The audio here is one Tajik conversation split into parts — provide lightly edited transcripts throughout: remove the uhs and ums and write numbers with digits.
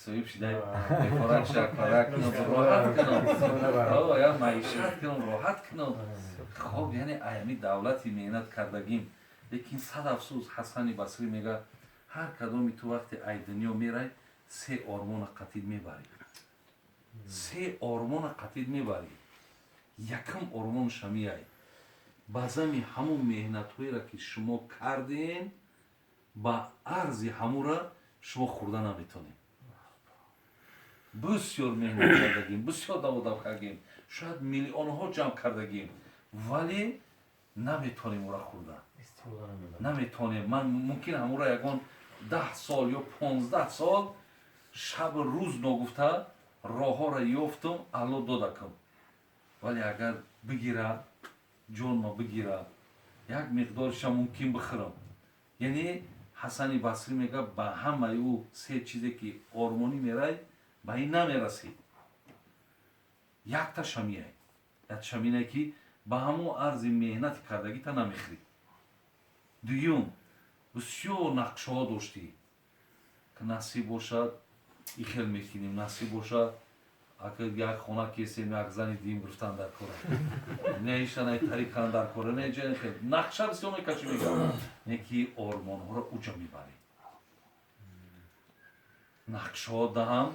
Соҳиб шидай, мефорак шакарак кунам, роҳат кунам, я маишат кунам, роҳат кунам. Хоб, яъне аями давлати меҳнат кардагим. Лекин сад афсӯс, Ҳасани Басрӣ мега: ҳар кадоми ту вақте ай дунё мерай, се ормона қатид мебарӣ, се ормона қатид мебарӣ. Якум ормон шамияй: ба зами ҳамун меҳнатҳоеро, ки шумо кардем, ба арзи ҳамура шумо хӯрда наметонем. Бисёр меҳнат кардагим, бисёр даводав кардагим, шояд миллионҳо ҷамъ кардагим, вале наметонем ура хӯрда наметонем. Ман мумкин ҳамура ягон 10 сол ё 15 сол шабу рӯз ногуфта роҳҳоро ёфтум, Алло додакам, вале агар бигира, ҷонма бигира, як миқдориша мумкин бихӯрам. Яъне Ҳасани Басрӣ мега: ба ҳамаи ӯ се чизе, ки ормонӣ мерай, ба ин намерасӣ. Якта шамияй, як шаминае, ки ба ҳамон арзи меҳнати кардагита намехӯрӣ. Дуюм, бисёр нақшаҳо доштӣ, ки насиб бошад, и хел мекунем, насиб бошад, ака як хона кесем, як зани дуюм гирифтан дар кора, не ишанай тарикан дар кора, не ҷа хел нақша бисёр мекашӣ. Мегам, не ки ормонҳоро уҷа мебарӣ. Нақшаҳо даҳам,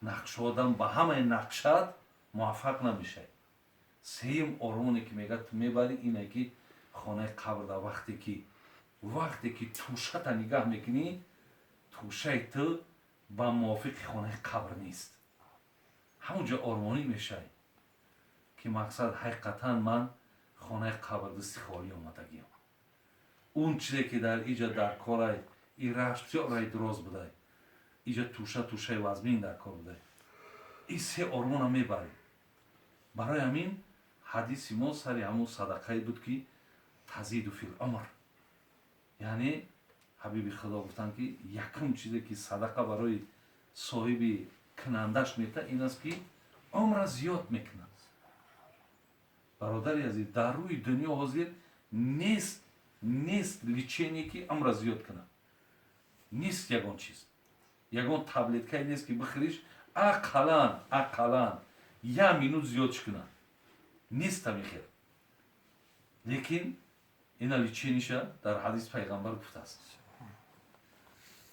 нақшаҳо дам, ба ҳамаи нақшаат муваффақ намешавӣ. Сеюм ормоне, ки мега, ту мебарӣ, ине ки хонаи қабр дар вақте ки тӯшата нигаҳ мекунӣ, тӯшаи ту ба мувофиқи хонаи қабр нест. Ҳамон ҷо ормонӣ мешавӣ, ки мақсад, ҳақиқатан ман хонаи қабр дасти холӣ омадагиам. Он чизе, ки дар иҷа дар корай, и рашт бисёр раи дуроз будай, иҷа тӯша, тӯшаи вазмин дар кор будай. И се ормона мебарӣ. Барои ҳамин ҳадиси мо сари ҳамун садақае буд, ки تزيد في العمر. Яъне ҳабиби Худо гуфтанд, ки якум чизе, ки садақа барои соҳиби кунандаш мета, ин аст, ки умра зиёд мекунад. Бародари азиз, дар рӯи дунё ҳозир нест лечение, ки умра зиёд кунад. Нест ягон чиз, ягон таблеткае нест, ки бихӯриш, ақаллан як минут зиёдш кунад. Нест ҳамин хел. Лекин ина лечение ша дар ҳадис пайғамбар гуфтааст: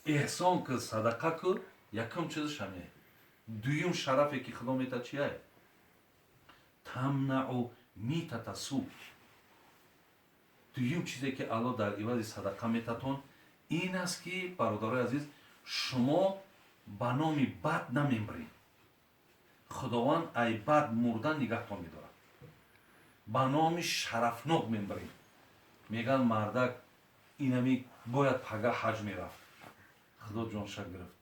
эҳсон ку, садақа ку. Якум чизаш ҳамин. Дуюм шарафе, ки Худо метад, чия? تمنع ميتة سوء. Дуюм чизе, ки Алло дар ивази садақа метатон, ин аст, ки, бародарои азиз, шумо ба номи бад намемред. Худованд ай бад мурдан нигаҳтон медорад, ба номи шарафнок мембаред. Мегӯянд, мардак инами бояд пага ҳаҷ мерафт, Худо ҷонша гирифт.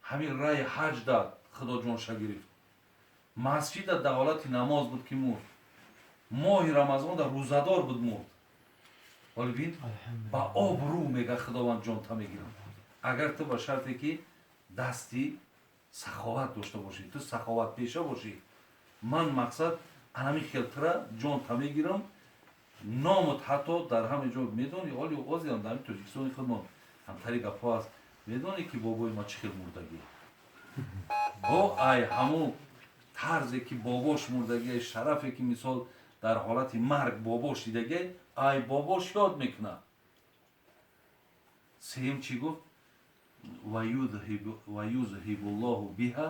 Ҳамин раи ҳаҷ дад, Худо ҷонша гирифт. Масҷида дар ҳолати намоз буд, ки мурд. Моҳи Рамазон дар рӯзадор буд, мурд. Вале бин, ба обрӯ, мега Худованд, ҷонта мегирам, агар ту ба шарте ки дасти саховат дошта бошӣ, ту саховатпеша бошӣ. Ман, мақсад, анами хелтира ҷонта мегирам, номот ҳатто дар ҳама ҷо медонӣ. Оли озиам дар Тоҷикистони худмон ҳамтари гапҳо аст. Медонӣ, ки бобои ма чӣ хел мурдагӣ? Бо ай ҳамун тарзе, ки бобош мурдагӣ, шарафе, ки мисол дар ҳолати марг бобош дидагӣ, ай бобош ёд мекунад. Сеюм чӣ гуфт? ويذهب الله بها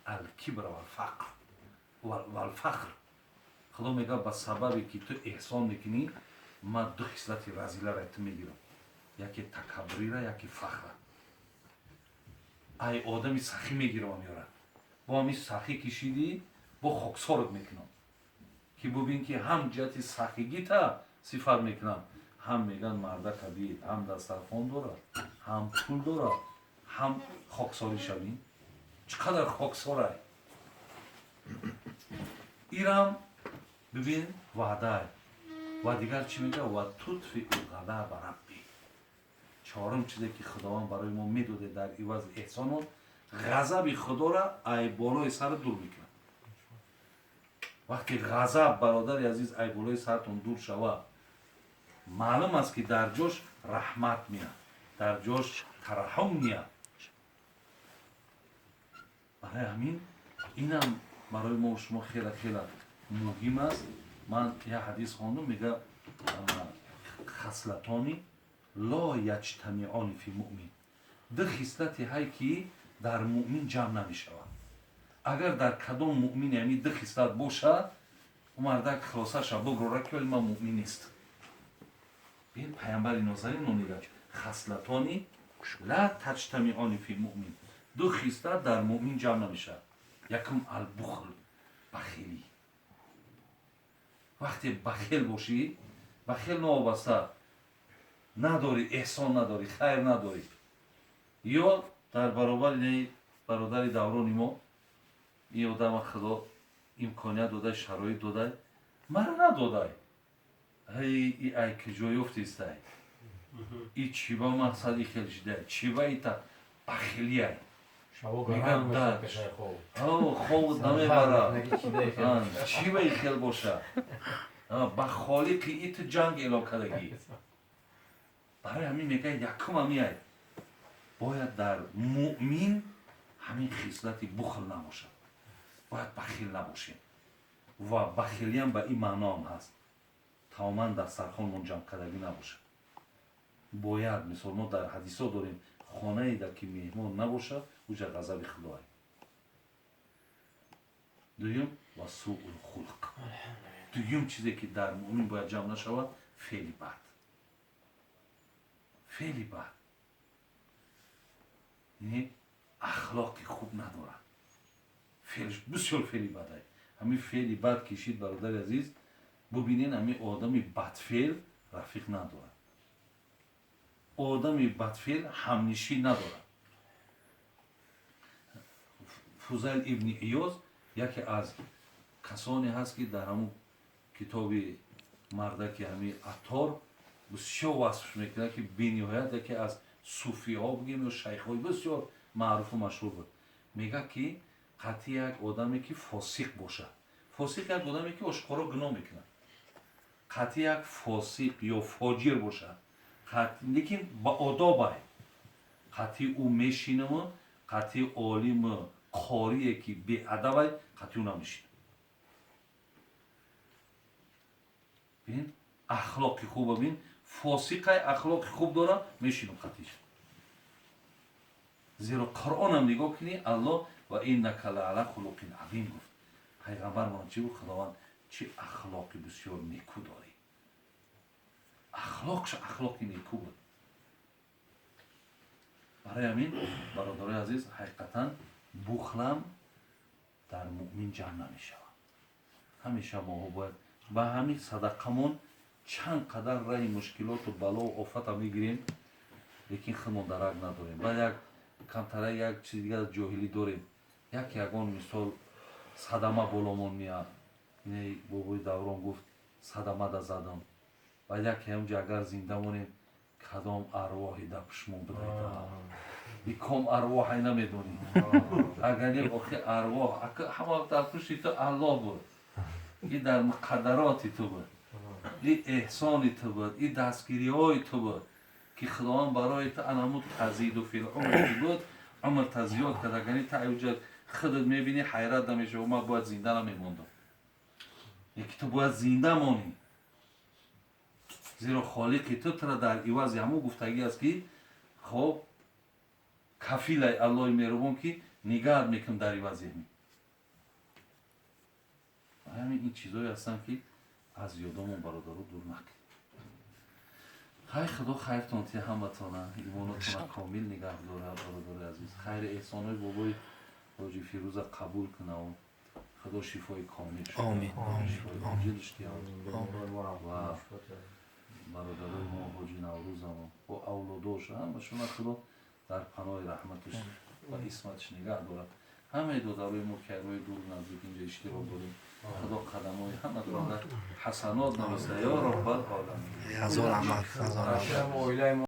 الكبر والفقر والفخر. Худо мега: ба сабабе ки ту эҳсон мекунӣ, ман ду хислати разиларо ту мегирам: яке такаббурира, яке фахра. Ай одами сахӣ мегирам, меёра, бо ҳами сахӣ кишидӣ, бо хоксорот мекунам, ки бубин, ки ҳам ҷиҳати сахигита сифат мекунам, ҳам меган: мардака бид, ҳам дастархон дорад, ҳам пул дорад, ҳам хоксорӣ шавӣ. Чӣ қадар хоксорай! Ирам бибин, ваъдай. Ва дигар чӣ мега? وتطفئ غضب ربي. Чорум чизе, ки Худованд барои мо медоде дар ивази эҳсонон, ғазаби Худоро ай болои сар дур мекунад. Вақте ғазаб, бародари азиз, ай болои сартон дур шавад, маълум аст, ки дар ҷош раҳмат меяд, дар ҷош тараҳум меяд. Барои ҳамин инам барои мо шумо хеле хеле муҳим аст. Ман як ҳадис хондум, мега خصلتان لا يجتمعان في مؤمن, ду хислате ҳай, ки дар муъмин ҷамъ намешавад. Агар дар кадом муъмин яъни ду хислат бошад, ӯ мардак хулосаша бугрора, ки вали ман муъмин нест. Бин, пайғамбари нозанин мега: خصلتان لا تجتمعان في مؤمن, ду хислат дар муъмин ҷамъ намешавад. Якум البخل, бахилӣ. Вақте бахел бошӣ, бахел новобаста надорӣ, эҳсон надорӣ, хайр надорӣ, ё дар баробари бародари даврони мо, ин одама Худо имконият додай, шароит додай, мара надодай, и ай киҷо ёфтистай, и чӣ ба мақсади хел шидай, чӣ ба ита бахилияй. Хоб намебара, чӣ ба и хел боша, ба холиқи ит ҷанг эълон кардагӣ. Барои ҳамин мегӯяд, якум ҳамиай, бояд дар муъмин ҳамин хислати бухл набошад, бояд бахил набошем. Ва бахилиам ба ин маъноам ҳаст: тамоман дастархонмон ҷамъкардагӣ набошад. Бояд, мисол, мо дар ҳадисо дорем: хонае дар ки меҳмон набошад, уҷа ғазаби худоай. Дуюм ва سوء الخلق. Дуюм чизе, ки дар муъмин бояд ҷамъ нашавад, феъли бад. Феъли бад яъне ахлоқи хуб надорад, феълш бисёр феъли бадай. Ҳамин феъли бад кишид, бародари азиз, бубинен, ҳамин одами бадфеъл рафиқ надорад, одами бадфеъл ҳамнишин надорад. Фузайл ибни Иёз яке аз касоне ҳаст, ки дар ҳамун китоби мардаки ҳамин Аттор бисёр васфш мекунад, ки бениҳоят яке аз суфиҳо бигем ё шайхҳои бисёр маъруфу машҳур буд. Мегӯяд, ки қатъи як одаме, ки фосиқ бошад, фосиқ як одаме, ки ошкоро гуноҳ мекунад, қатъи як фосиқ ё фоҷир бошад, лекин ба одобай, қатъи ӯ мешинаму қатъи олиму қорие, ки беадабай, қатъи ӯ намешинам. Бин, ахлоқи хуба, бин, фосиқай, ахлоқи хуб дора, мешинам қатъиш. Зеро Қуръонам нигоҳ кунӣ, Аллоҳ وإنك لعلى خلق عظيم гуфт. Пайғамбармон чӣ гуфт? Худованд, чӣ ахлоқи бисёр неку дорӣ! Ахлоқш ахлоқи неку буд. Барои ҳамин, бародарои азиз, ҳақиқатан бухлам дар муъмин ҷамъ намешавад. Ҳамеша моҳо бояд ба ҳамин садақамон чанд қадар раи мушкилоту балову офата мегирем, лекин худмон дарак надорем. Баъд як камтара як чизи дигар ҷоҳилӣ дорем, як ягон мисол садама боломон меяд. Ине бобои Даврон гуфт, садамада задам. Баъд як ҳамҷа агар зинда монем, кадом арвоҳи дар пушмон бидайда, и ком арвоҳай намедонӣ. Агар не, охи, арвоҳ ҳама дар пушти ту Аллоҳ буд, и дар муқаддароти ту буд, и эҳсони ту буд, и дастгириҳои ту буд, ки Худованд барои ту анамуд تزيد في العمر ки буд, умрта зиёд кард. Агар та уҷа худат мебинӣ, ҳайрат намешавӣ: ман бояд зинда намемондам. Яки ту бояд зинда монӣ, зеро холиқи ту тура дар ивази ҳамун гуфтагӣ аст, ки хоб кафилай Аллоҳи меҳрубон, ки нигаҳат мекунам дар ивази ҳамин. Ҳамин ин чизое ҳастанд, ки аз ёдомон, бародаро, дур накунед. Хай, Худо хайртон ти, ҳаматона имонотона комил нигаҳ дорад. Бародарои азиз, хайри эҳсонҳои бобои ҳоҷи Фирӯза қабул кунаву Худо шифои комил, шифои оҷилш диҳад ва бародарои мо, ҳоҷи Наврӯзамо бо авлодош, ҳамашона Худо дар паноҳи раҳматаш ва исматаш нигаҳ дорад. Ҳамаи додарои мо, ки роҳи дуру наздик инҷа иштирок дорем, Худо қадамҳои ҳаматонда ҳасанот нависта, ё Роббал оламин. Ҳазор раҳмат, ҳазор раҳмат.